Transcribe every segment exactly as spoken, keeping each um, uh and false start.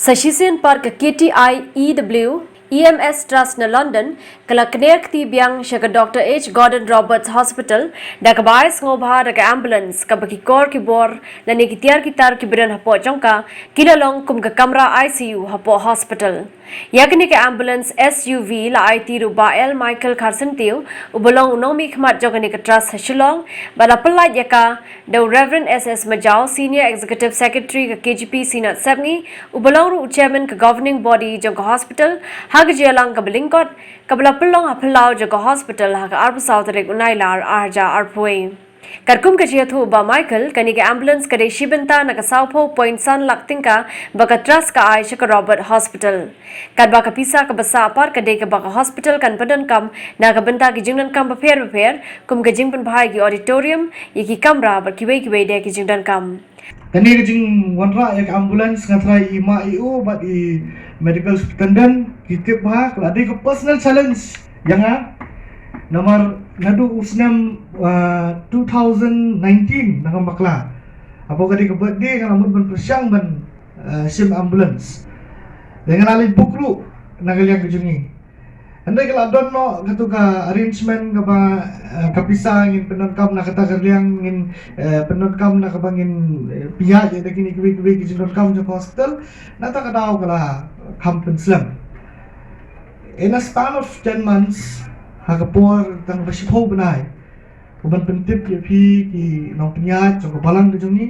Sa shisien pat ka K T I E W E M S Trust na London ka la kner kti biang sha ka Doctor H Gordon Roberts Hospital da kaba ai sngewbha da ka ambulance kaba ki kor ki bor lane ki tiar ki tar kiba don hapoh jong ka ki la long kum ka kamra I C U hapoh hospital. Ïa kane ka ambulance S U V la aiti ruh Bah L Michael Kharsyntiew uba long u nongmihkhmat jong kane ka trust ha Shillong bad la pyllait ïa ka da u Reverend S S Majaw, Senior Executive Secretary ka K J P Synod Sepngi, uba long ruh u Chairman ka Governing Body jong ka hospital, ha ka jingïalang kaba lyngkot kaba la pynlong ha phyllaw jong ka hospital ha ka arphew saw tarik u Nailar arhajar arphew. Katkum ka jingïathuh u Bah Michael, kane ka ambulance ka dei shi bynta na ka sawphew point san lak tyngka ba ka trust ka ai sha ka Robert Hospital. Katba ka pisa kaba sah pat ka dei kaba ka hospital kan pyndonkam na ka bynta ki jingdonkam bapher bapher kum ka jingpynbha ïa ki auditorium, ïa ki kamra bad kiwei kiwei de ki jingdonkam. Kane ka jingwanrah ïa ka ambulance nga tharai i ma i u bad i medical superintendent ki tip bha ka la dei ka personal challenge ïa nga. Namar naduh u snem uh, two thousand nineteen na ka bakla, hapoh ka dei ka birthday nga la mut ban pyrshang ban uh, shim ambulance. Ïa nga la leit book ruh na ka liang ka jong ngi. Hynrei ka la don noh katu ka arrangement kaba uh, ka pisa ngin pyndonkam na kata ka liang ngin uh, pyndonkam na kaba ngin uh, pynïaid ïa da kine kiwei kiwei ki jingdonkam jong ka hospital. Na kata ka daw ka la kham pynslem. In a span of ten months, ha ka por tang ba shiphew bnai, ka ban pyntip ïa phi ki nongpynïaid jong ka balang ka jong ngi.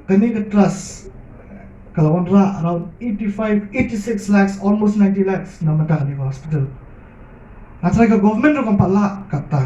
Kane ka trust ka la wanrah around eighty-five, eighty-six lakhs, almost ninety lakhs na bynta kane ka hospital. Nga tharai ka government ruh kam pat lah kata.